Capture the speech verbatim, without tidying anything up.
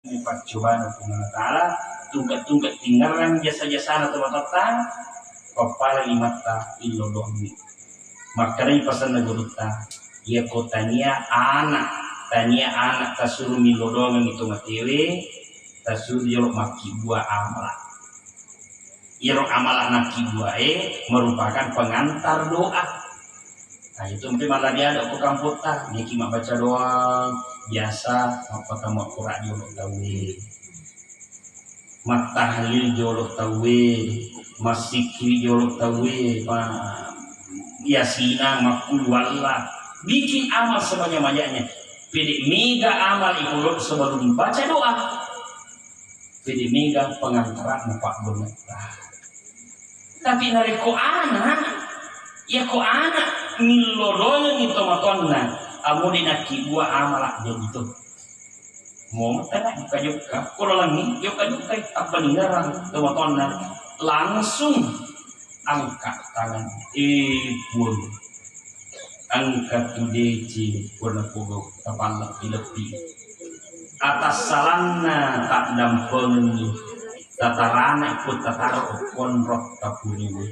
Paccobana Puang Allah Ta'ala, tungke-tungke tingerang jasa-jasana tomatoatta, pappala imatta illo doangngi. Makkedai pasenna gurutta, iyako tania anak, tania anak tasuru millo doangengngi tomatewe, tasuru jolo makkibbua amala. Iyaro amala nakkibbuae merupakan pengantar doa. Nah, itu mpe mallariado ko kampotta, niki mabbaca doang, biasa mappatamma Qur'an jolo tauwe. Mattahlil jolo tauwe, massikkiri jolo tauwe, ma yasina, makkulwalla. Bikin amal sebanyak-banyaknya. Pede mega amal ikolo sebelum baca doa. Pede mega pengantara mupabbonetta. Tapi narekko anak, iyako anak millo doangengngi tomatoanna, amode nakkibua amala jadi to. Mo tena jokka-jokka, ko lalengngi jokka-jokka, appalingerang tomatoanna, langsung angkat tangan. Eh, Puang. Engka tu deceng pura napogau, tapalleppi-leppi. Atassalanna taddampengengngi, tatarana iko tataro konro tapuriwi.